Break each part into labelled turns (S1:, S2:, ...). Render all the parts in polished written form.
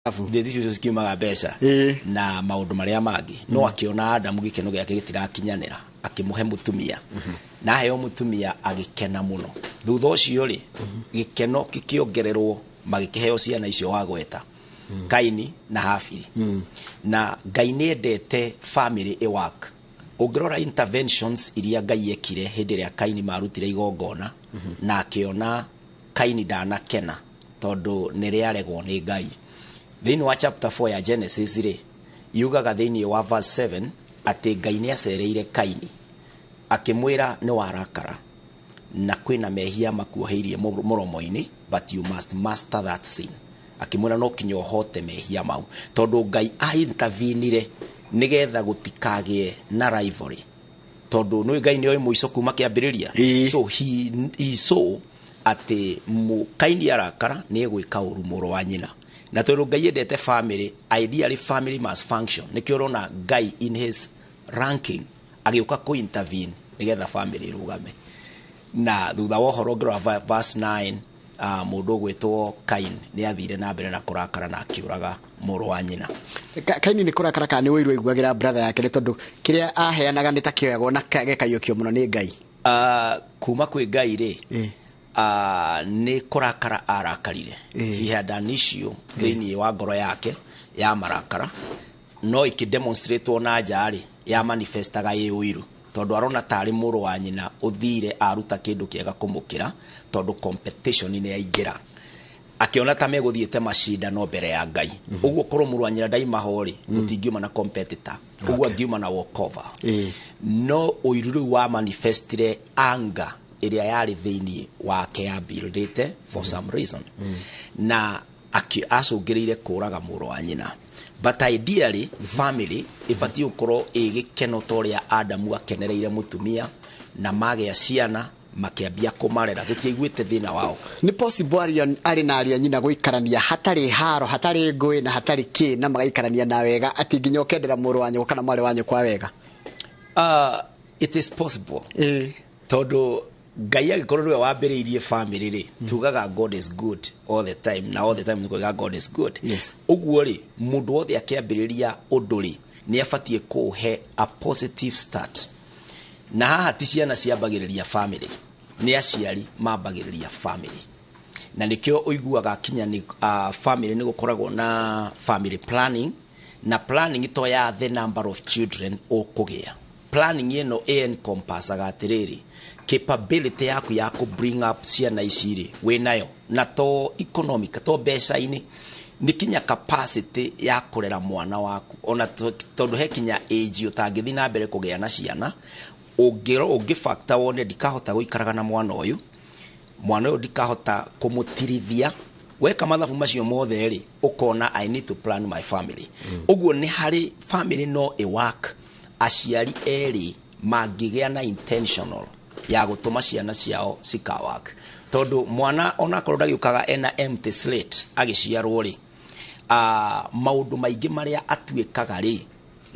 S1: Ithe icio cikiumaga mbeca na maũndũ marĩa mangĩ, no akĩona Adamu gĩkeno gĩake gĩtirakinyanĩra, akĩmũhe mũtumia, na aheo mũtumia agĩkena mũno. Thutha ũcio rĩ, gĩkeno gĩkĩongererwo, magĩkĩheo ciana icio wagweta, Kaini na Habili. Na Ngai nĩ endete family ĩwork. Ũngĩrora interventions iria Ngai ekire hĩndĩ ĩrĩa Kaini marutire igongona na akĩona Kaini ndanakena tondũ nĩ rĩaregwo nĩ Ngai, thĩinĩ wa chapter 4 ya Genesis rĩ, yugaga thĩinĩ wa verse 7 atĩ Ngai nĩ acereire Kaini akĩmwĩra, "Nĩ warakara na kwĩna mehia makuoheirie mũromo-inĩ, but you must master that sin." Akĩmwĩra no kinya ũhote mehia mau, tondũ Ngai aintervenire nĩgetha gũtikagĩe na rivalry, tondũ nĩ Ngai nĩ oĩ mũico kuma kĩambĩrĩria. So he saw atĩ Kaini arakara nĩ egwĩka ũru mũrũ wa nyina, na tondũ Ngai endete family, ideally family must function. Nĩkĩo ũrona Ngai in his ranking agĩũka kũ intervene nĩgetha family ĩrũgame. Na thutha wa ũhoro, ũngĩrora verse 9, mũndũ ũgwĩtwo Kain nĩ athire na mbere na kũrakara na akĩũraga mũrũ wa nyina.
S2: Kaini nĩ kũrakara kana nĩ ũiru aiguagĩra brother yake, nĩ tondũ kĩrĩa aheanaga nĩ ta kĩoyagwo na gĩkaiyũkio mũno nĩ Ngai?
S1: Kuma kwĩ Ngai rĩ, nĩ kũrakara arakarire. He had an issue thĩinĩ wa ngoro yake ya marakara, no ĩkĩdemonstratwo na nja rĩ, ya manifestaga ĩ ũiru, tondũ arona tarĩ mũrũ wa nyina ũthire aruta kĩndũ kĩega kũmũkĩra, tondũ competition nĩ yaingĩra, akĩona ta megũthiĩte macindano mbere ya Ngai. Ũguo korwo mũrũ wa nyina ndaimaho rĩ, gũtingiuma na competitor ũguo, angiuma na walkover. No ũiru rĩu wa manifestire anger ĩrĩa yarĩ thĩinĩ wake ya buildĩte for some reason, na acũngĩrĩire kũraga mũrũ wa nyina. But ideally family ĩbatiĩ gũkorwo ĩ gĩkeno ta ũrĩa Adamu akenereire mũtumia, na magĩa ciana makĩambia kũmarera, tũtiaiguĩte thĩna wao.
S2: Nĩ possible arĩ na ariũ a nyina gũikarania hatarĩ haro, hatarĩ ngũĩ na hatarĩ kĩ, na magaikarania na wega, atĩ nginya ũkendera mũrũ wa nyũkwa kana mwarĩ wa nyũkwa wega?
S1: It is possible, tondũ Ngai agĩkorwo nĩwe wambĩrĩirie family rĩ, tugaga God is good all the time, na all the time nĩ kuga God is good. Ũguo rĩ, mũndũ wothe akĩambĩrĩria ũndũ rĩ, nĩ abatiĩ kũũhe a positive start. Na haha ti ciana ciambagĩrĩria family, nĩ aciari mambagĩrĩria family, na nĩkĩo ũiguaga kinya nĩ family nĩ gũkoragwo na family planning, na planning to ya the number of children ũkũgĩa. Planning ĩno ĩ-encompassaga atĩrĩrĩ, capability yaku ya kũ bring up ciana ici rĩ, wĩnayo, na to economic, to mbeca-inĩ, nĩ kinya capacity ya kũrera mwana waku, ona tondũ he kinya age ũtangĩthiĩ na mbere kũgĩa na ciana, ũngĩ factor wone ndikahota gũikaraga na mwana ũyũ, mwana ũyũ ndikahota kũmũtirithia. Weka mathabu macio mothe rĩ, ũkona I need to plan my family. Ũguo nĩ harĩ family no ĩ-work aciari erĩ mangĩgĩa na intentional ya gũtũma ciana ciao cika-work, tondũ mwana onakorwo ndagĩũkaga ena empty slate agĩciarwo rĩ, maũndũ maingĩ marĩa atuĩkaga rĩ,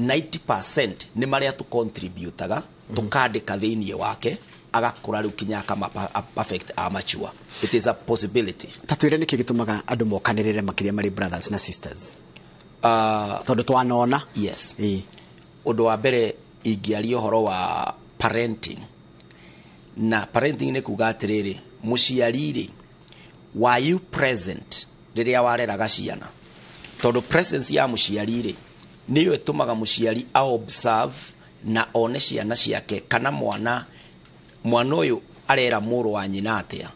S1: 90% nĩ marĩa tũcontributaga tũkandĩka thĩinĩ wake, agakũra rĩu kinya akama perfect, a mature. It is a possibility.
S2: Ta twĩre nĩkĩ gĩtũmaga andũ mokanĩrĩre makĩria marĩ brothers na sisters, tondũ twanona.
S1: Yes. Ũndũ wa mbere ingĩaria ũhoro wa parenting, na parenting nĩ kuga atĩrĩrĩ, mũciari rĩ, were you present rĩrĩa wareraga ciana? Tondũ presence ya mũciari rĩ, nĩyo ĩtũmaga mũciari a observe na one ciana ciake, kana mwana ũyũ arera mũrũ wa nyina atĩa,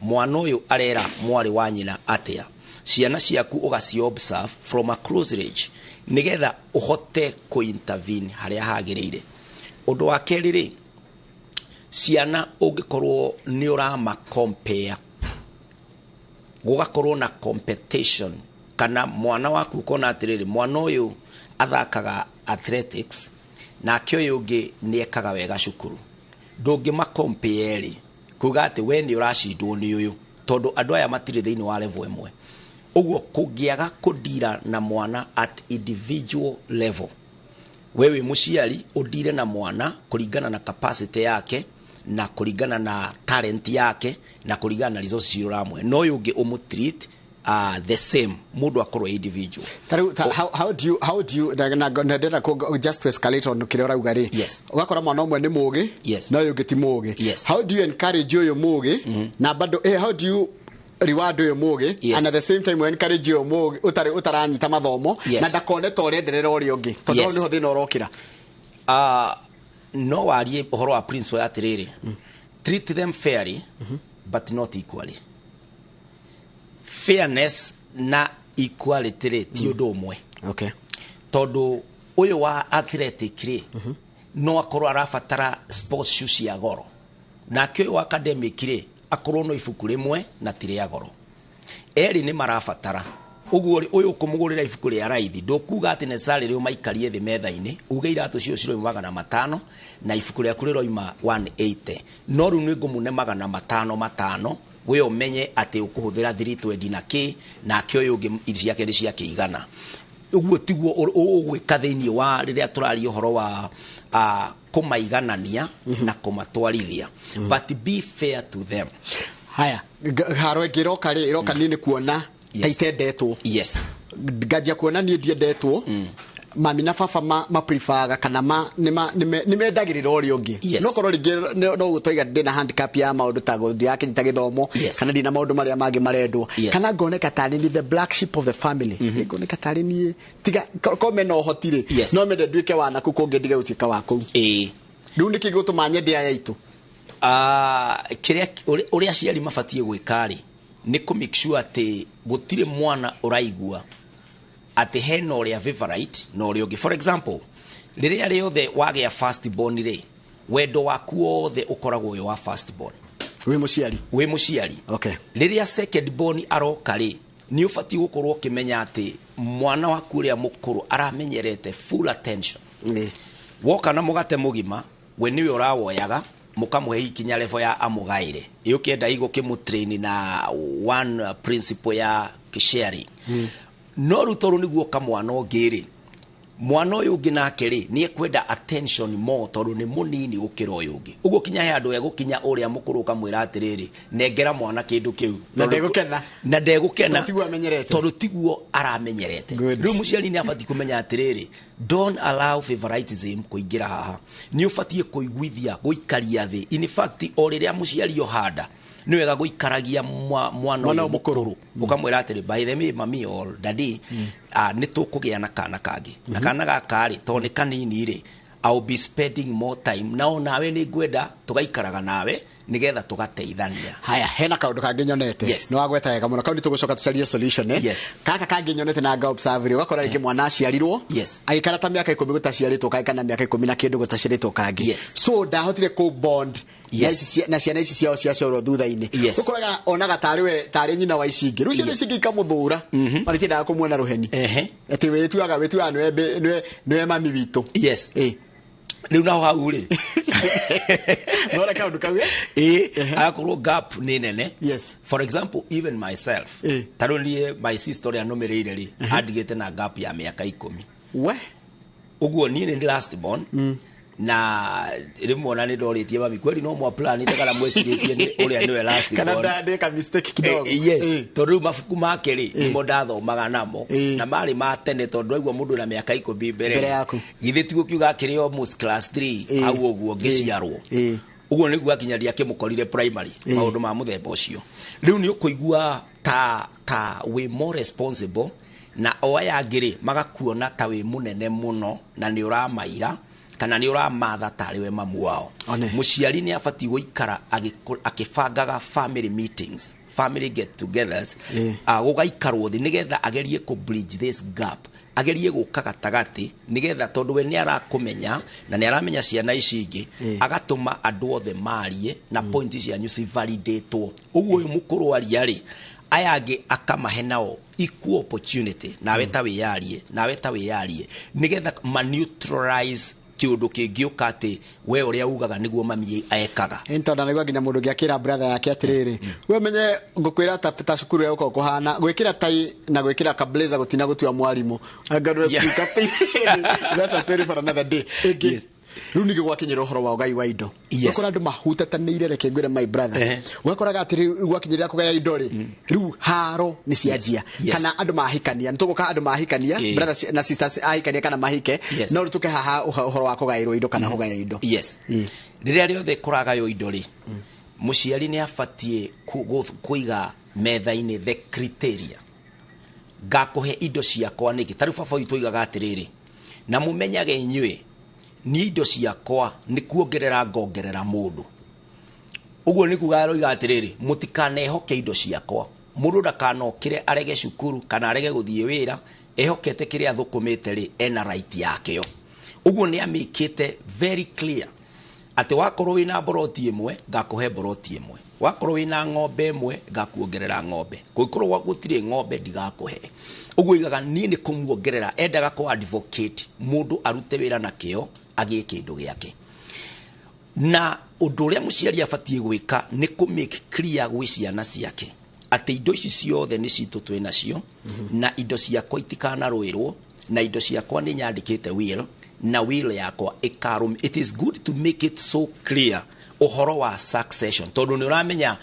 S1: mwana ũyũ arera mwarĩ wa nyina atĩa. Ciana ciaku ũgaci observe from a close range nĩgetha ũhote kũ-intervene harĩa hagĩrĩire. Ũndũ wa kerĩ rĩ, ciana ũngĩkorwo nĩ ũrama compare, gũgakorwo na competition, kana mwana waku ũkona atĩrĩrĩ, mwana ũyũ athakaga athletics nake ũyũ ũngĩ nĩ ekaga wega cukuru, ndũngĩma compare rĩ, kuga atĩ we nĩ ũracindwo nĩ ũyũ, tondũ andũ aya matirĩ thĩinĩ wa level ĩmwe. Ũguo kũngĩaga kũdira na mwana at individual level, we wĩ mũciari ũndire na mwana kũringana na capacity yake na kũringana na talent yake na kũringana na resources iria ũramũhe, no ũyũ ũngĩ ũmũtreat the same, mũndũ akorwo individual.
S2: How do you na ndĩrenda just to escalate on kĩrĩa ũrauga rĩ?
S1: Yes.
S2: Ũgakora mwana ũmwe nĩ mũgĩ, na ũyũ ũngĩ ti mũgĩ. How do you encourage ũyũ mũgĩ na bado how do you reward ũyũ mũgĩ and at the same time encourage ũyũ mũgĩ ũtarĩ ũtaranyita mathomo na ndakone ta ũrenderera ũrĩa ũngĩ, tondũ hau nĩho thĩna ũrokĩra?
S1: No warie ũhoro wa principle ya atĩrĩrĩ, treat them fairly but not equally. Fairness na equality rĩ, ti ũndũ ũmwe. Tondũ ũyũ wa athletic rĩ, no akorwo arabatara sports shoes cia goro, nake ũyũ wa academic rĩ, akorwo no ibuku rĩmwe na ti rĩa goro. Erĩ nĩ marabatara. Ũguo rĩ, ũyũ ũkũmũgũrĩra ibuku rĩa raithi, ndũkuga atĩ necessarily ũmaikarie thĩ metha-inĩ uge iratũ cio ciroima 500 na ibuku rĩaku rĩroima 180, no rĩu nĩ ngũmũne 500 matano, we ũmenye atĩ ũkũhũthĩra 320 na kĩ, nake ũyũ ũngĩ ciake nĩ ciake 100. Ũguo tiguo ũgwĩka thĩinĩ wa rĩrĩa tũraria ũhoro wa kũmaiganania na kũmatwarithia, but be fair to them.
S2: Haya, haro ĩngĩ ĩroka rĩ, ĩroka niĩ nĩ kuona ta itendetwo. Nganjia kuona niĩ ndiendetwo, mami na baba ma preferga kana ma nĩ mendagĩrĩra ũrĩa ũngĩ. No korwo rĩngĩ no gũtoiga ndĩna handicap ya maũndũ ta ndirakinyita gĩthomo, kana ndina maũndũ marĩa mangĩ marendwo, kana ngoneka tarĩ niĩ the black sheep of the family, ngoneka tarĩ niĩ tiga ko mena ũhoti rĩ, no mende nduĩke wa naku kũngĩ ndige gũtuĩka wa kũu. Rĩu nĩkĩ gĩgũtũma nyende aya aitũ?
S1: Kĩrĩa ũrĩa aciari mabatiĩ gwĩka rĩ, nĩ kũ make sure atĩ gũtirĩ mwana ũraigua atĩ hena ũrĩa favorite na ũrĩa ũngĩ. For example, rĩrĩa rĩothe wagĩa first born rĩ, wendo waku wothe ũkoragwo wĩ wa first born.
S2: Wĩ mũciari?
S1: Wĩ mũciari. Rĩrĩa second born aroka rĩ, nĩ ũbatiĩ gũkorwo ũkĩmenya atĩ mwana waku ũrĩa mũkũrũ aramenyerete full attention. Woka na mũgate mũgima, we nĩwe ũrawoyaga, mũkamũhe ikinya level ya amũgaĩre. Ĩ ũkĩenda igũkĩmũtrain na one principle ya sharing. No rĩu tondũ nĩguo ka mwana ũngĩ rĩ, mwana ũyũ ũngĩ nake rĩ, nĩ ekwenda attention more tondũ nĩ mũnini gũkĩra ũyũ ũngĩ. Ũguo kinya he handũ egũkinya ũrĩa mũkũrũ ũkamwĩra atĩrĩrĩ, nengera mwana kĩndũ kĩu.
S2: Na ndegũkena.
S1: Na ndegũkena.
S2: Tondũ tiguo amenyerete.
S1: Tondũ tiguo aramenyerete. Rĩu mũciari nĩ abatiĩ kũmenya atĩrĩrĩ, don't allow favoritism kũingĩra haha. Nĩ ũbatiĩ kũiguithia, gũikaria thĩ. In fact, o rĩrĩa mũciari ohanda, nĩ wega gũikaragia mwana
S2: Mwana
S1: ũyũ
S2: mũkũrũ.
S1: mũkũrũ. Ũkamwĩra atĩrĩ, by the way, mami or daddy, nĩ tũkũgĩa na kana kangĩ. Na kana gaka rĩ, tondũ nĩ kanini rĩ, I'll be spending more time. Na onawe nĩ ngwenda tũgaikaraga nawe nĩgetha tũgateithania.
S2: Haya, hena kaũndũ kangĩ nyonete. Nĩ wagweta wega mũno. Kau nĩ tũgũcoka tũcarie solution, eh? Gaka kangĩ nyonete na nga observe rĩ, ũgakora rĩngĩ mwana aciarirwo, agĩikara ta mĩaka 10 gũtaciarĩtwo kangĩ, kana mĩaka 10 na kĩndũ gũtaciarĩtwo kangĩ. So ndahotire kũ bond na ciana ici ciao ciaciarwo thutha-inĩ. Ũkoraga onaga tarĩ we, tarĩ nyina wa ici ingĩ. Rĩu ciana ici ingĩ ikamũthũra. Ona itiendaga kũmuona rũheni. Atĩ wĩtuaga nĩwe mami witũ.
S1: Rĩu naho hau rĩ.
S2: Nora kaũndũ kau, eh?
S1: Agakorwo gap nĩ nene. For example, even myself. Ta rĩu niĩ my sister ũrĩa nũmĩrĩire rĩ, andigĩte na gap ya mĩaka 10.
S2: We?
S1: Ũguo niĩ nĩ last born. Na rĩmwe ona nĩ ndorĩtie mami, kweli no mwa plan kana mwecirĩtie nĩ ũrĩa nĩwe last
S2: Kana
S1: born.
S2: ndeka mistake kidogo.
S1: Yes. Tondũ rĩu mabuku make rĩ, nĩmo ndathomaga namo. Na marĩ ma tene tondũ ndaigua mũndũ na mĩaka 10 mbere.
S2: Mbere yaku.
S1: Githĩ ti gũkiuga akĩrĩ almost class 3, hau ũguo ngĩciarwo. Ũguo nĩguo akinya rĩrĩa akĩmũkorire primary, maũndũ ma mũthemba ũcio. Rĩu nĩ ũkũigua ta wĩ more responsible, na o aya angĩ rĩ, magakuona ta wĩ mũnene mũno na nĩ ũramaira kana nĩ ũramatha tarĩ we mamu wao. Mũciari nĩ abatiĩ gũikara akĩbangaga family meetings, family get-togethers, gũgaikarwo thĩ nĩgetha agerie kũ bridge this gap, agerie gũka gatagatĩ nĩgetha tondũ we nĩ arakũmenya na nĩ aramenya ciana ici ingĩ, agatũma andũ othe marie na point cianyu ci validatwo. Ũguo ũyũ mũkũrũ aria rĩ, aya angĩ akamahe nao equal opportunity, nawe ta wĩyarie, nawe ta wĩyarie, nĩgetha ma neutralize kĩũndũ kĩngĩũka atĩ we ũrĩa ugaga nĩguo mami ekaga.
S2: Ĩ, tondũ nĩguo nginya mũndũ ũngĩ akĩra brother yake atĩrĩrĩ, we menye ngũkwĩra ta cukuru ya gũkorwo kũhana, gwĩkĩra tai na gwĩkĩra ka blazer gũtina gũtua mwarimũ. Anga nĩ speak up. That's a story for another day. Ĩngĩ. Rĩu ningĩ gwakinyĩra ũhoro wa ũgai wa indo.
S1: Yes.
S2: Ũgakora andũ mahutatanĩire, reke ngwĩre, my brother. Ũgakoraga atĩ rĩu gwakinyĩrĩra kũgaya indo rĩ, rĩu haro nĩ cianjia. Kana andũ mahikania, nĩ tũgũka andũ mahikania, brothers na sisters ahikania kana mahike. No rĩu tũke haha ũhoro wa kũgaĩrwo indo kana kũgaya indo.
S1: Yes. Rĩrĩa rĩothe kũragaywo indo rĩ, mũciari nĩ abatiĩ kũiga metha-inĩ the criteria. Ngakũhe indo ciakwa nĩkĩ? Ta rĩu baba witũ oigaga atĩrĩrĩ, na mũmenyage inyuĩ ni indo ciakwa nĩ kuongerera ngongerera mũndũ. Ũguo nĩ kuga aroiga atĩrĩrĩ, mũtikanehoke indo ciakwa. Mũndũ ndakanokĩre arege cukuru kana arege gũthiĩ wĩra ehokete kĩrĩa athũkũmĩte rĩ, ena right yakĩo. Ũguo nĩ amĩkĩte very clear atĩ wakorwo wĩna mboroti ĩmwe, ngakũhe mboroti ĩmwe, wakorwo wĩna ng'ombe ĩmwe, ngakuongerera ng'ombe, kũngĩkorwo gũtirĩ ng'ombe, ndigakũhe. Ũguo igaga niĩ nĩ kũmuongerera, endaga kũ advocate mũndũ arute wĩra na kĩo agĩe kĩndũ gĩake. Na ũndũ ũrĩa mũciari abatiĩ gwĩka nĩ kũ make clear gwĩ ciana ciake atĩ indo ici ciothe nĩ citũ twĩ nacio, na indo ciakwa itikanarũĩrwo, na indo ciakwa nĩ nyandĩkĩte will, na will yakwa ĩkarũm. It is good to make it so clear ũhoro wa succession, tondũ nĩ ũramenya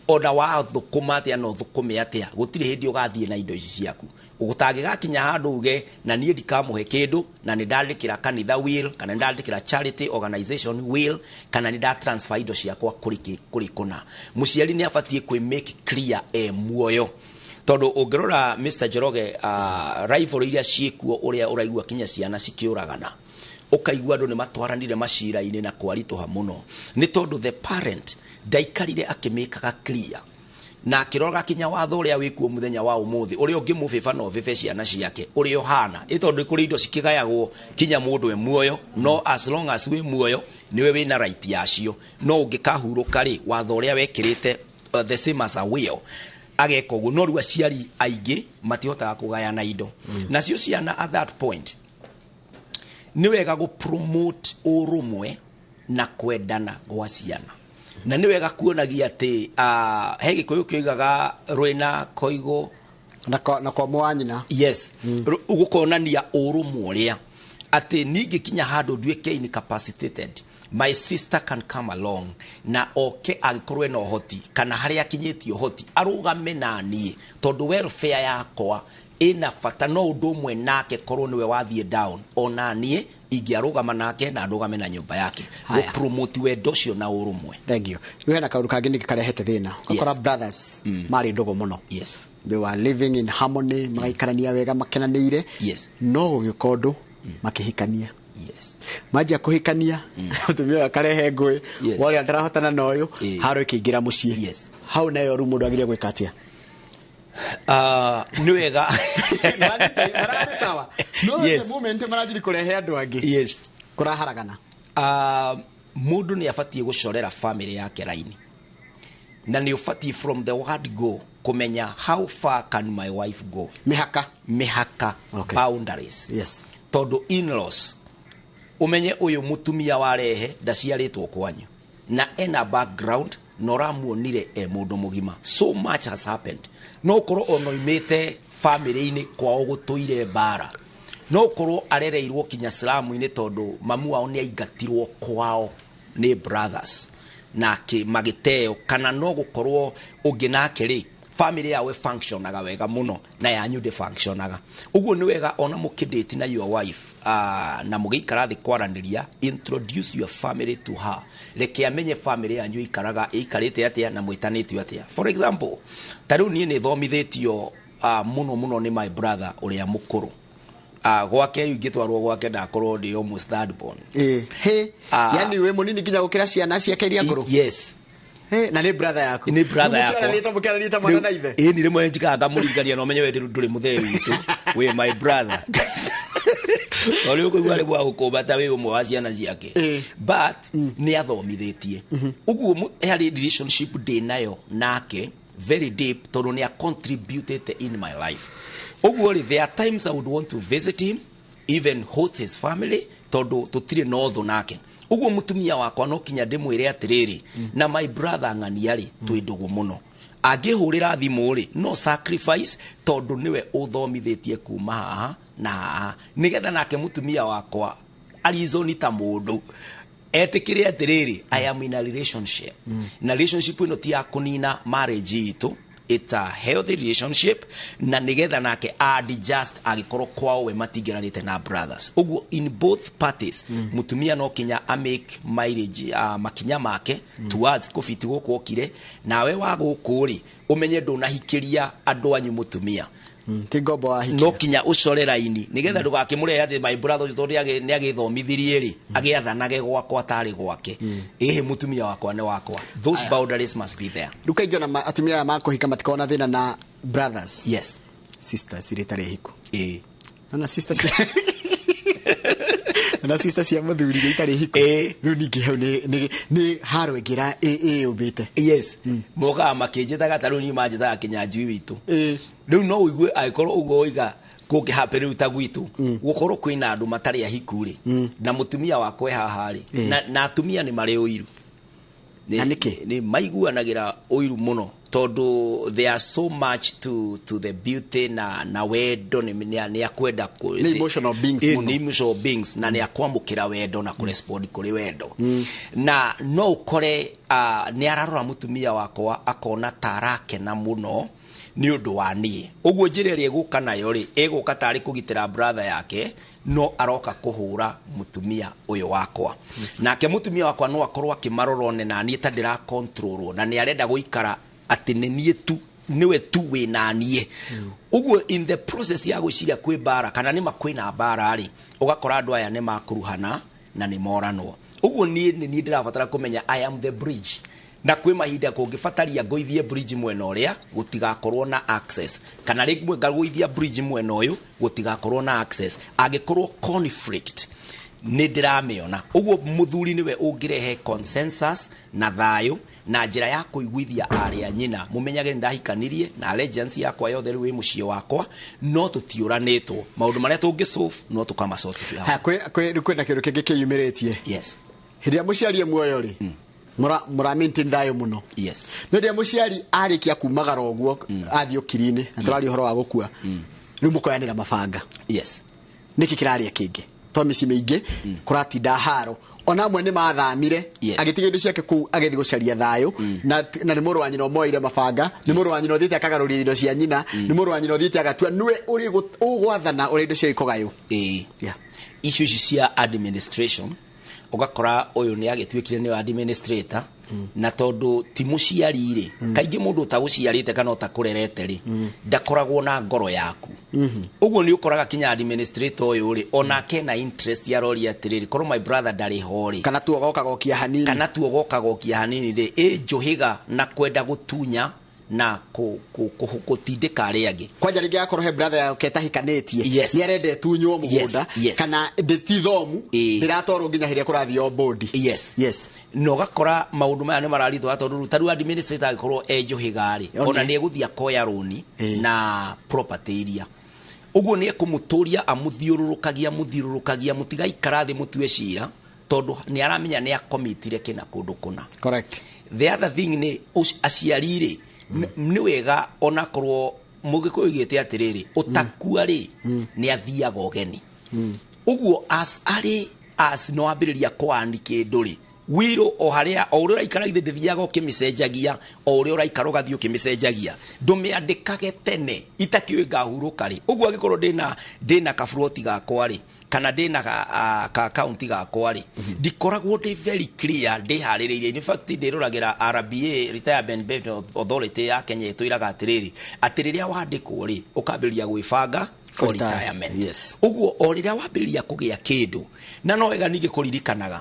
S1: ona wathũkũma atĩa na ũthũkũme atĩa, gũtirĩ hĩndĩ ũgathiĩ na indo ici ciaku. Gũtangĩgakinya handũ uge na niĩ ndikamũhe kĩndũ, na nĩ ndandĩkĩra kanitha will, kana nĩ ndandĩkĩra charity organization will, kana nĩ ndatransfer indo ciakwa kũrĩ kũna. Mũciari nĩ abatiĩ kwĩ make clear e muoyo, tondũ ũngĩrora, Mr Njoroge, rivalry iria ciĩkuo, ũrĩa ũraigua kinya ciana cikĩũragana, ũkaigua andũ nĩ matwaranire macira-inĩ na kwaritũha mũno, nĩ tondũ the parent ndaikarire akĩmĩkaga clear na akĩrora kinya watho ũrĩa wĩkuo mũthenya wa ũmũthĩ, ũrĩa ũngĩmũbĩba no ũbĩbe ciana ciake ũrĩa ũhana. Ĩ tondũ kũrĩ indo cikĩgayagwo kinya mũndũ e muoyo, no as long as wĩ muoyo nĩwe wĩna right yacio, no ũngĩkahurũka rĩ, watho ũrĩa wekĩrĩte, the same as a will, ageka ũguo. No rĩu aciari aingĩ matihotaga kũgayana indo nacio ciana. At that point nĩ wega gũ promote ũrũmwe na kwendana gwa ciana, na nĩ wega kuonagia atĩ he Gĩkũyũ kĩoigaga rwĩna koigo
S2: na kwa mwa nyina.
S1: Yes. Gũkonania ũrũmwe ũrĩa atĩ ningĩ kinya handũ nduĩke incapacitated, my sister can come along na oke angĩkorwo ena ũhoti kana harĩa akinyĩtie ũhoti arũgame na niĩ, tondũ welfare yakwa ĩna bata. No ũndũ ũmwe nake korwo nĩwe wathiĩ down, ona niĩ ingĩarũgama nake na ndũgame na nyũmba yake.
S2: Haya.
S1: Gũpromote wendo ũcio na ũrũmwe.
S2: Thank you. Rĩu hena kaũndũ kangĩ ningĩ karehete thĩna. Ũgakora brothers marĩ ndũgũ mũno. They were living in harmony, magaikarania wega makenanĩire. No gũgĩũka ũndũ makĩhikania. Manjia kũhikania, mũtumia ũyũ akarehe ngũĩ, worĩa ndarahotana na ũyũ, haro ĩkĩingĩra mũciĩ. Hau nayo rĩu mũndũ agĩrĩire gwĩka atĩa?
S1: Nĩ wega.
S2: Mararĩ sawa, no the moment maranjiri kũrehe andũ angĩ, kũraharagana.
S1: Mũndũ nĩ abatiĩ gũcorera family yake raini, na nĩ ũbatiĩ from the word go kũmenya how far can my wife go.
S2: Mĩhaka.
S1: Mĩhaka. Boundaries. Tondũ in-laws, ũmenye ũyũ mũtumia warehe ndaciarĩtwo kwanyu na ena background na ũramuonire e mũndũ mũgima, so much has happened. No ũkorwo ona oimĩte family-inĩ kwao gũtũire mbara, no ũkorwo arereirwo kinya slamu-inĩ, tondũ mamu wao nĩ aingatirwo kwao nĩ brothers nake magĩteo, kana no gũkorwo ũngĩ nake rĩ, family yao ĩfunctionaga wega mũno na yanyu ndĩfunctionaga. Ũguo nĩ wega ona mũkĩdate na your wife, na mũgĩikara thĩ kwaranĩria, introduce your family to her. Reke amenye family yanyu ĩikaraga ĩikarĩte atĩa na mwĩtanĩtio atĩa. For example, ta rĩu niĩ nĩ thomithĩtio mũno mũno nĩ my brother ũrĩa mũkũrũ. Gwake ingĩtwarwo gwake ndakorwo ndĩ almost third born.
S2: Ĩ he. Yani wĩ mũnini nginya gũkĩra ciana ciake iria ngũrũ?
S1: Yes.
S2: He, na nĩ brother yaku?
S1: Nĩ brother yakwa.
S2: Mũkĩaranĩria mwana na ithe?
S1: Ĩĩ, ni rĩmwe njikaga ngamũririkania na ũmenye we ndũrĩ mũthee witũ, wĩ my brother. Tondũ ũkũigua rĩmwe agũkũmba ta wĩ ũmwe wa ciana ciake. But nĩ athomithĩtie ũguo harĩ relationship ndĩ nayo nake very deep, tondũ nĩ contributed in my life. Ũguo rĩ, there are times I would want to visit him, even host his family, tondũ tũtirĩ na ũthũ nake. Ũguo mũtumia wakwa no kinya ndĩmwĩre atĩrĩrĩ, na my brother ng'ania rĩ, twĩ ndũgũ mũno, angĩhũrĩra thimũ rĩ, no sacrifice, tondũ nĩwe ũthomithĩtie kuma haha na haha, nĩgetha nake mũtumia wakwa arizoni ta mũndũ etĩkĩre atĩrĩrĩ, I am in a relationship, na relationship ĩno ti ya kũnina marriage itũ, it's a healthy relationship, na nigetha nake adjust angĩkorwo kwao we matingĩranĩte na brothers. Ũguo in both parties, mutumia no kinya a make mileage, makinya make towards kũbiti gũkũ okire, nawe wa gũkũ rĩ, ũmenye ndũnahikĩria andũ anyu mũtumia.
S2: Ti ngombo wahikia.
S1: No kinya ũcore raini nigetha ndũgakĩmũrehe atĩ my brother ũcio tondũ nĩ agĩthomithirie rĩ, agĩathanage gwakwa tarĩ gwake. Ĩhĩ, mũtumia wakwa nĩ wakwa. Those boundaries must be there.
S2: Rĩu kaingĩ ona atumia aya makũhika matikoragwo na thĩna na brothers.
S1: Yes.
S2: Sisters iria itarĩ hiku.
S1: Ĩĩ.
S2: Nona sisters cia na sisters cia mũthuri iria itarĩ hiku. Rĩu ningĩ hau nĩ haro ĩngĩ ĩyũmbĩte.
S1: Yes. Mokaga makĩnjĩtaga, ta rĩu niĩ manjĩtaga Kĩnyanjui witũ. Rĩu no ũigue angĩkorwo ũguo woiga kũngĩ happen rĩu ta gwitũ gũkorwo kwĩna andũ matarĩ ahiku rĩ, na mũtumia wakwa e haha rĩ, na atumia nĩ marĩ ũiru.
S2: Na nĩkĩ?
S1: Nĩ maiguanagĩra ũiru mũno tondũ they are so much to the beauty na wendo nĩ akwenda
S2: Nĩ emotional beings mũno.
S1: Nĩ emotional beings na nĩ akwamũkĩra wendo na kũrespond kũrĩ wendo. Na no ũkore nĩ ararora mũtumia wakwa akona ta arakena mũno nĩ ũndũ wa niĩ. Ũguo njĩra ĩrĩa ĩgũka nayo rĩ, ĩgũka tarĩ kũgitĩra brother yake, no aroka kũhũra mũtumia ũyũ wakwa. Nake mũtumia wakwa no akorwo akĩmarora one na niĩ ta ndĩra control, na nĩ arenda gũikara atĩ nĩ niĩ tu, nĩwe tu wĩ na niĩ. Ũguo in the process ya gwĩciria kwĩ mbara kana nĩ ma kwĩna mbara rĩ, ũgakora andũ aya nĩ makuruhana na nĩ moranwo. Ũguo niĩ nĩ niĩ ndĩrabatara kũmenya I am the bridge. Na kwĩ mahinda kũngĩbataria ngũithie bridge mwena ũrĩa gũtigakorwo na access, kana rĩmwe ngagũithia bridge mwena ũyũ gũtigakorwo na access angĩkorwo conflict nĩ ndĩramĩona. Ũguo mũthuri nĩwe ũngĩrehe consensus na thayũ na njĩra ya kũiguithia arĩ a nyina, mũmenyage nĩ ndahikanirie na allegiance yakwa yothe rĩu ĩ mũciĩ wakwa, no tũtiũranĩtwo maũndũ marĩa tũngĩ solve no tũkamasort twĩ hamwe.
S2: Ha, kwĩna kĩndũ kĩngĩ kĩyumĩrĩtie.
S1: Yes.
S2: Hĩndĩ ĩrĩa mũciari e muoyo rĩ, mũra maintain thayũ mũno.
S1: Yes.
S2: No rĩrĩa mũciari arĩkia kumagara ũguo, athiĩ ũkiri-inĩ, na tũraria ũhoro wa gũkua, rĩu mũkoyanĩra mabanga.
S1: Yes.
S2: Nĩkĩ kĩrarĩa kĩngĩ? To mĩciĩ mĩingĩ kũratinda haro, ona amwe nĩ mathamire, agĩtiga indo ciake kũu agĩthiĩ gũcaria thayũ, na nĩ mũrũ wa nyina ũmoire mabanga, nĩ mũrũ wa nyina ũthiĩte akagarũria indo cia nyina, nĩ mũrũ wa nyina ũthiĩte agatua nĩwe ũrĩ ũgwathana ũrĩa indo cia ikũgaywo.
S1: Ĩĩ.
S2: Yeah.
S1: Icio ici cia administration, ũgakora ũyũ nĩ agĩtuĩkire nĩwe administrator, na tondũ ti mũciari rĩ, kaingĩ mũndũ ũtagũciarĩte kana ũtakũrerete rĩ, ndakoragwo na ngoro yaku. Ũguo nĩ ũkoraga kinya administrator ũyũ rĩ, onake na interest aroria atĩrĩrĩ, korwo my brother ndarĩ ho rĩ,
S2: kana tu ogoka gokia hanini,
S1: kana tu ogoka gokia hanini rĩ, ĩ njũhĩga na kwenda gũtunya na gũtindĩka arĩa angĩ.
S2: Kwanja rĩngĩ akorwo he brother yake ĩtahikanĩtie,
S1: Yes.
S2: nĩ arenda ĩtunywo mũgũnda,
S1: Yes, yes.
S2: kana ndĩtithomu, ndĩratwarwo nginya hĩrĩa kũrathiĩ o bodi.
S1: Yes.
S2: Yes.
S1: Na ũgakora maũndũ maya nĩ mararitũha tondũ ta rĩu administrator angĩkorwo e njũhĩga rĩ,
S2: One.
S1: ona nĩ egũthiĩ akoya rũni
S2: Ĩĩ.
S1: na property iria. Ũguo nĩ ekũmũtũria amũthiũrũrũkagia, amũthiũrũrũkagia, mũtigaikara thĩ mũtue cira, tondũ nĩ aramenya nĩ akomitire kĩna kũndũ kũna.
S2: Correct.
S1: The other thing nĩ aciari rĩ, nĩ wega onakorwo mũgĩkũyũ oigĩte atĩrĩrĩ, ũtakua rĩ, nĩ athiaga ũgeni. Ũguo as arĩ as no ambĩrĩria kũani kĩndũ rĩ, wiro o harĩa o ũrĩa ũraikara githĩ ndĩthiaga ũkĩmĩcenjagia, o ũrĩa ũraikara ũgathiĩ ũkĩmĩcenjagia, ndũmĩandĩkage tene itakĩũĩ ngahurũka rĩ. Ũguo angĩkorwo ndĩna kaburoti gakwa rĩ, kana ndĩna ka account gakwa rĩ, ndikoragwo ndĩ very clear ndĩharĩrĩirie. In fact ndĩroragĩra RBA, Retirement Benefit Authority ya Kenya, ĩtwĩraga atĩrĩrĩ, atĩ rĩrĩa wandĩkwo rĩ, ũkambĩrĩria gwĩbanga for
S2: Retire.
S1: retirement.
S2: Yes.
S1: Ũguo o rĩrĩa wambĩrĩria kũgĩa kĩndũ, na no wega ningĩ kũririkanaga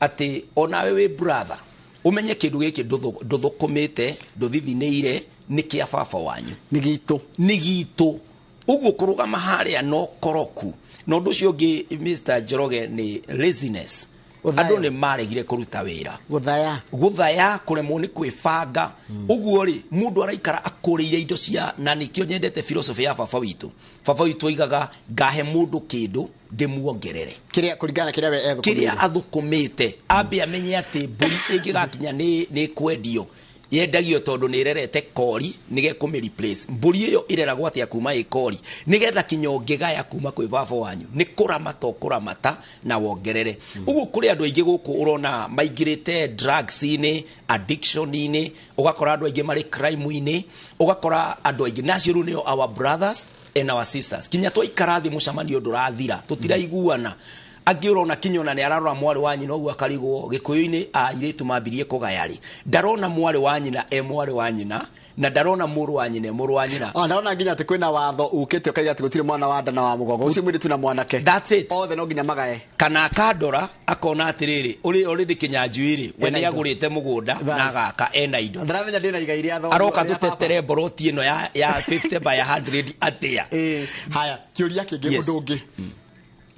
S1: atĩ onawe wĩ brother, ũmenye kĩndũ gĩkĩ ndũthũkũmĩte, ndũthithinĩire, nĩ kĩa baba wanyu,
S2: nĩ gitũ,
S1: nĩ gitũ. Ũguo kũrũgama harĩa no koroku. Na ũndũ ũcio ũngĩ Mr. Njoroge nĩ laziness.
S2: Gũthaya.
S1: Andũ nĩ maregire kũruta wĩra.
S2: Gũthaya.
S1: Gũthaya, kũremwo nĩ kwĩbanga. Ũguo rĩ, mũndũ araikara akũrĩire indo cia, na nĩkĩo nyendete philosophy ya baba witũ. Baba witũ oigaga ngahe mũndũ kĩndũ ndĩmuongerere.
S2: Kĩrĩa kũringana na kĩrĩa we ethũkũmĩire.
S1: Kĩrĩa athũkũmĩte. Ambe amenye atĩ mbũri ĩngĩgakinya nĩ kwendio. Yendagio tondu nĩ ĩrerete kori nĩge kũmĩ replace. Mbũri ĩyo ĩreragwo atĩa kuma ĩ kori nĩgetha kinya ũngĩgaya kuma kwĩ baba wanyu nĩ kũramata ũkũramata na wongerere. Ũguo kũrĩ andũ aingĩ gũkũ ũrona maingĩrĩte drugs-inĩ, addiction-inĩ, ũgakora andũ aingĩ marĩ crime-inĩ, ũgakora andũ aingĩ nacio rĩu nĩo our brothers and our sisters. Kinya twaikara thĩ mũcemanio ndũrathira, tũtiraiguana. Angĩ ũrona kinya ona nĩ ararora mwarĩ wa nyina ũguo akarigwo. Gĩkũyũ-inĩ airĩtu mambirie kũgaya rĩ, ndarona mwarĩ wa nyina e mwarĩ wa nyina na ndarona mũrũ wa nyina e mũrũ wa nyina.
S2: Ndona nginya atĩ kwĩna watho ukĩte ũkaiga atĩ gũtirĩ mwana wa nda na wa mũgongo, gũtirĩ mũirĩtu na mwanake.
S1: That's it.
S2: Othe no nginya magae.
S1: Kana akandora akona atĩrĩrĩ, ũrĩ already Kĩnyanjui rĩ, we nĩ agũrĩte mũgũnda na agaka ena indo.
S2: Ndaramenya ndĩna igai rĩa thoguo.
S1: Aroka tũtetere mboroti ĩno ya 50 by 100 atĩa.
S2: Haya, kĩũria kĩngĩ ũndũ ũngĩ.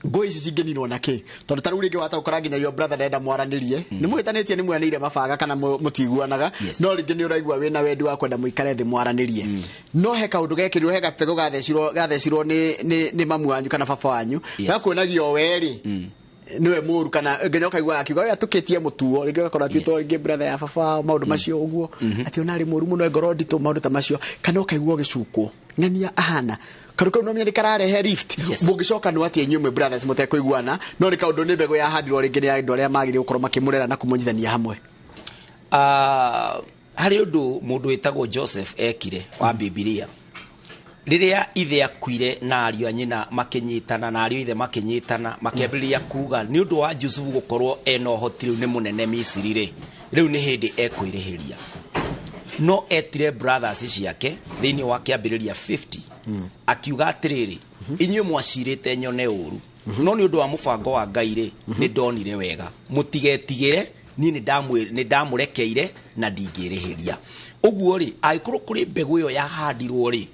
S2: Ngũĩ ici cingĩninwo na kĩ? Tondũ ta rĩu rĩngĩ wahota gũkora nginya your brother ndenda mwaranĩrie. Nĩ mũhĩtanĩtie, nĩ mwanĩire mabanga kana mũtiguanaga, no rĩngĩ nĩ ũraigua wĩna wendi wa kwenda mũikare thĩ mwaranĩrie. No he kaũndũ gekĩrirwo, he gabegũ gathecirwo nĩ mamu wanyu kana baba wanyu. Gakuonagio we rĩ, nĩwe mũru, kana nginya ũkaigua akiuga we atũkĩtie mũtuo, rĩngĩ ũgakora atuĩtwo rĩngĩ brother ya baba, maũndũ macio ũguo, atĩ ona arĩ mũru mũno, ngoro nditũ, maũndũ ta macio, kana ũkaigua ũgĩcukwo ng'ania ahana karu kau no menya nĩ kararehe rift. Mũngĩcoka nĩ atĩa inyuĩ mwĩ brothers mũtekũiguana, no nĩ kaũndũ nĩ mbegũ yahandirwo rĩngĩ nĩ andũ arĩa magĩrĩirwo gũkorwo makĩmũrera na kũmũnyithania hamwe.
S1: Harĩ ũndũ mũndũ wĩtagwo Joseph ekire wa Bibilia. Rĩrĩa ithe akuire na ariũ a nyina makĩnyitana na ariũ ithe makĩnyitana makĩambĩrĩria kuga nĩ ũndũ wa Jusufu gũkorwo ena ũhoti rĩu nĩ mũnene Misiri rĩ, rĩu nĩ hĩndĩ ekwĩrĩhĩria. No etire brothers ciake thĩinĩ wa kĩambĩrĩria 50 akiuga atĩrĩrĩ, inyuĩ mwacirĩte nyone ũru, no nĩ ũndũ wa mũbango wa Ngai rĩ, nĩ ndonire wega, mũtigetigĩre, niĩ nĩ ndamũrekeire na ndingĩrĩhĩria. Ũguo rĩ, angĩkorwo kũrĩ mbegũ ĩyo yahandirwo rĩ,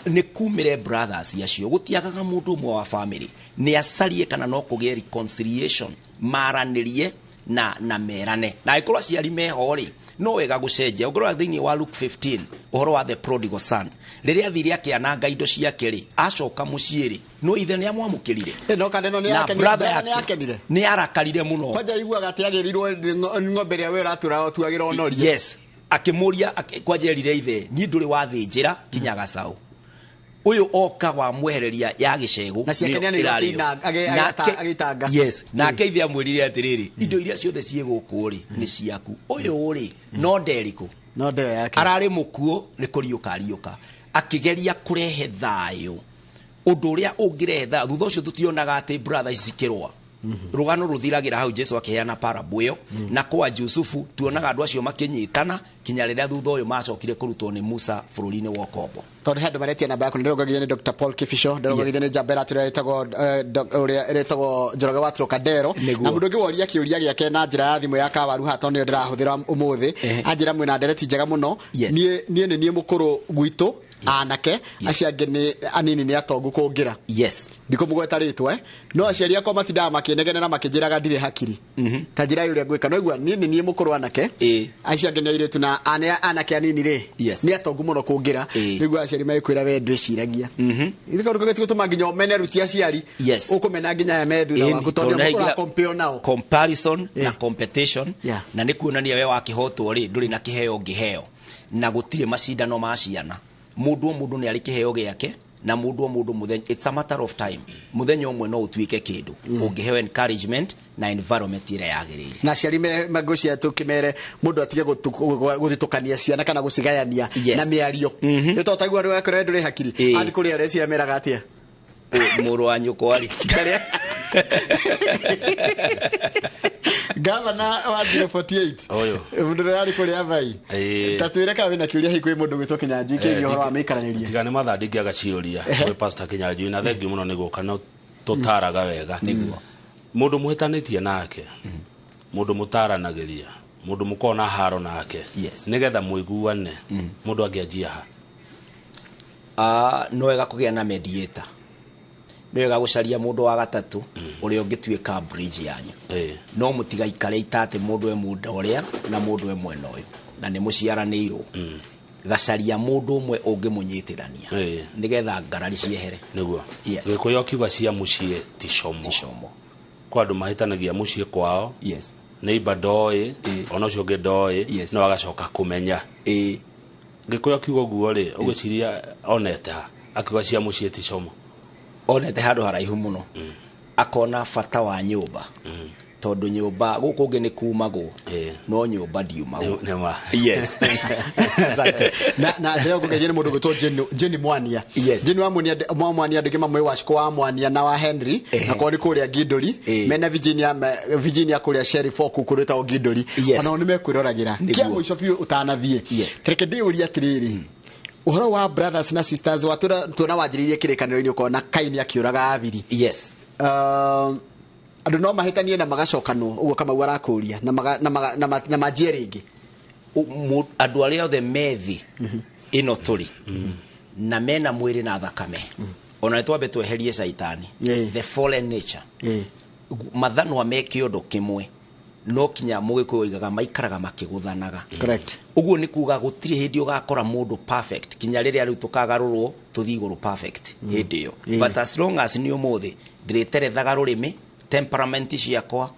S1: nĩ kumĩre brothers acio, gũtiagaga mũndũ ũmwe wa family nĩ acarie kana no kũgĩe reconciliation, maranĩrie na merane. Na angĩkorwo aciari meho rĩ, no wega gũcenjia. Ũngĩrora thĩinĩ wa Luke 15 ũhoro wa the prodigal son, rĩrĩa athire akĩananga indo ciake rĩ, acoka mũciĩ rĩ, no ithe nĩ amwamũkĩrire.
S2: No kana no nĩ akenire,
S1: nĩ arakarire mũno.
S2: Kwanja aiguaga atĩ agĩrirwo ng'ombe ĩrĩa we ũratũra ũtuagĩra onorie.
S1: Yes, akĩmũria kwanja erire ithe, niĩ ndũrĩ wathĩnjĩra kinya gacaũ, ũyũ oka wa mwehereria ya gĩcegũ
S2: na ciakenia nĩ agĩtanga.
S1: Yes, nake ithe amwĩrire atĩrĩrĩ, indo iria ciothe ciĩ gũkũ rĩ nĩ ciaku, ũyũ rĩ no nderikũ,
S2: no ndeo yake,
S1: ararĩ mũkuũ nĩ kũriũka ariũka. Akĩgeria kũrehe thayũ, ũndũ ũrĩa ũngĩrehe thayũ. Thutha ũcio tũtionaga atĩ brothers cikĩrũa. Rũgano rũthiragĩra hau Jesu akĩheana parable ĩyo. Na kwa Jusufu tuonaga andũ acio makĩnyitana kinya rĩrĩa thutha ũyũ macokire kũrutwo nĩ Musa bũrũri-inĩ wa ũkombo.
S2: Tondũ he andũ maretia namba yaku, ndĩrongagithia nĩ Dr. Paul Kibicho, ndĩrongagithia nĩ Jambera ũrĩa ĩtagwo Njoroge wa Trocadero, na mũndũ ũngĩ woria kĩũria gĩake na njĩra ya thimũ ya Kawaru haha, tondũ nĩyo ndĩrahũthĩra ũmũthĩ, anjĩra mwĩna ndereti njega mũno. Niĩ nĩ niĩ mũkũrũ gwitũ anake, acio angĩ nĩ anini nĩ atongu kũngĩra.
S1: Yes,
S2: ndikũmũgweta rĩtwa, no aciari akwa matindaga makĩnegenera makĩnjĩraga ndirĩ hakiri ta njĩra ũrĩa ngwĩka. No igua niĩ nĩ niĩ mũkũrũ anake, acio angĩ nĩ airĩtu na anake anini rĩ nĩ atongu mũno kũngĩra. Nĩguo aciari magĩkwĩra we ndwĩciragia. Ithe kaũndũ kau gatigũtũma nginya ũmene ruti aciari, ũkũmena nginya aya me thutha waku, tondũ nĩo mũkũra compare nao.
S1: Comparison na competition, na nĩ kuonania we wakĩhotwo rĩ, ndũrĩ na kĩheo ũngĩheo, na gũtirĩ macindano ma ciana. Mũndũ o mũndũ nĩ arĩ kĩheo gĩake, na mũndũ o mũndũ mũthenya, it's a matter of time, mũthenya ũmwe no ũtuĩke kĩndũ ũngĩheo encouragement na environment ĩrĩa yagĩrĩire.
S2: Na aciari ngũcia tũkĩmere mũndũ atige gũthitũkania ciana kana gũcigayania na mĩario. Nĩ tondũ taigua rĩu akorwo ndũrĩ hakiri, athiĩ kũrĩ arĩa ciana meraga atĩa?
S1: Mũrũ wa nyũkwa rĩ.
S2: Gavana wa 048 mũndũ ũrĩa arĩ kũrĩa Vai, ta twĩre kana wĩna kĩũria hihi kwĩ mũndũ gwĩtwo Kĩnyanjui kĩgiĩ ũhoro wa mĩikaranĩrie.
S3: Tiga nĩ mathaa ndingĩaga ciũria kwĩ Pastor Kĩnyanjui, na thengiũ mũno nĩ gũka no tũtaraga wega. Mũndũ mũhĩtanĩtie nake, mũndũ mũtaranagĩria, mũndũ mũkona haro nake, nĩgetha mũiguane, mũndũ angĩanjia ha?
S1: No wega kũgĩa na mediator. Nĩ wega gũcaria mũndũ wa gatatũ ũrĩa ũngĩtuĩka bridge yanyu. No mũtigaikare itatĩ mũndũ e mũndũ ũrĩa na mũndũ e mwena ũyũ, na nĩ mũciaranĩirwo. Gacaria mũndũ ũmwe ũngĩmũnyitithania nĩgetha ngarari ciehere.
S3: Nĩguo. Gĩkũyũ kiuga cia mũciĩ ti como. Kwa andũ mahĩtanagia mũciĩ kwao.
S1: Yes.
S3: Neighbor ndoĩ, ona ũcio ũngĩ ndoĩ, no agacoka kũmenya. Gĩkũyũ akiuga ũguo rĩ, ũgwĩciria onete ha? Akiuga cia mũciĩ ti como.
S1: Onete handũ haraihu mũno. Akona bata wa nyũmba. Tondũ nyũmba gũkũ ũngĩ nĩ kumagwo, no nyũmba ndiumagwo. Yes.
S2: Asante. Na njĩra ngũgeithie nĩ mũndũ ũgwĩtwo Jenny Mwania.
S1: Yes.
S2: Jenny wa Mwania, Mwania andũ aingĩ mamũĩ Wacikũ wa Mwania na wa Henry, na kwao nĩ kũrĩa Ngindũri, mena Virginia kũrĩa Sheriff Oku kũrĩa ĩtagwo Ngindũri. Onao nĩ mekwĩroragĩra. Kĩa mũico biũ ũtanathiĩ. Reke ndĩũrie atĩrĩrĩ, ũhoro wa brothers na sisters watũra tuona wanjĩrĩirie kĩrĩkanĩro-inĩ ũkona Kaini akĩũraga Abiri.
S1: Yes.
S2: Andũ no mahĩtanie na magacokanwo ũguo Kamau arakũria na manjie rĩngĩ.
S1: Andũ arĩa othe methi ĩno tũrĩ na mena mwĩrĩ na thakame, ona nĩ twambe tweherie caitani, the fallen nature, mathanwa me kĩondo kĩmwe no kinya mũgĩkũyũ oigaga maikaraga makĩgũthanaga.
S2: Correct.
S1: Ũguo nĩ kuga gũtirĩ hĩndĩ ũgakora mũndũ perfect kinya rĩrĩa rĩu tũkagarũrwo tũthiĩ igũrũ perfect hĩndĩ ĩyo. But as long as nĩ ũmũthĩ ndĩrĩterethaga rũrĩmĩ, temperament ciakwa,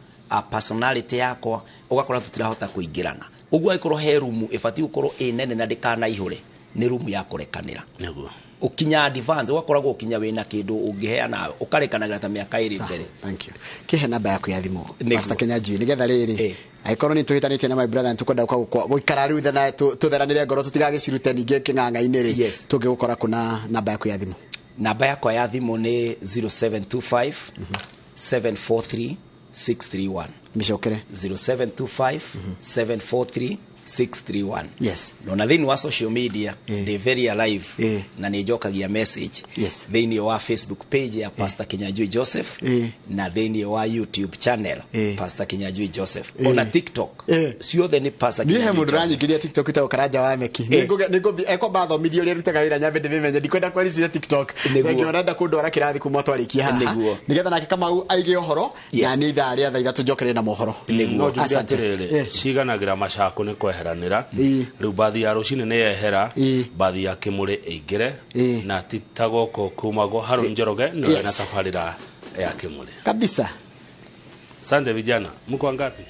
S1: personality yakwa, ũgakora tũtirahota kũingĩrana. Ũguo angĩkorwo he rumu ĩbatiĩ gũkorwo ĩ nene na ndĩkanaihũre, nĩ rumu ya kũrekanĩra.
S3: Nĩguo.
S1: Ũkinya advance ũgakoragwo ũkinya wĩna kĩndũ ũngĩheana ũkarekanagĩra ta mĩaka ĩrĩ mbere.
S2: Thank you. Kĩhe namba yaku ya thimũ, Pastor Kinyanjui, nĩgetha rĩrĩ angĩkorwo nĩ tũhĩtanĩtie na my brother nĩtũkwenda gũikara rĩu thena tũtheranĩre ngoro tũtigagĩcirute ningĩ kĩng'ang'a-inĩ rĩ, tũngĩgũkora kũ na namba yaku ya thimũ?
S1: Namba yakwa ya thimũ nĩ 0725 743 631.
S2: Mĩcokere.
S1: 0725 743 631.
S2: Yes.
S1: No na thĩinĩ wa social media ndĩ very alive na nĩ njokagia message.
S2: Yes.
S1: Thĩinĩ wa Facebook page ya Pastor Kinyanjui Joseph na thĩinĩ wa YouTube channel Pastor Kinyanjui Joseph, ona TikTok ciothe nĩ Pastor
S2: Niĩ he
S1: Kinyanjui
S2: mũndũ
S1: Joseph.
S2: ũranyingĩria TikTok ĩtagwo Karanja wa Meki. Ekwamba athomithio ũrĩa arutaga wĩra nyambe ndĩmĩmenye, ndikwenda kwarĩcia TikTok. Thengiũ arenda kũndwara kĩrathi kuma twarĩkia haha. Nĩgetha nake Kamau aige ũhoro na nĩ ithaa rĩa thaa 3 njokerere na mohoro.
S3: No njuge atĩrĩrĩ, ciganagĩra macakũ nĩ kweheranĩra. Rĩu bathi ya rũcinĩ nĩ yehera, bathi ya kĩmũrĩ ĩingĩre, na ti ta gũkũ kumagwo Harũ Njoroge nĩwe na tabarĩra ya kĩmũrĩ.
S2: Kabisa.
S3: Asante vijana, mko wangapi?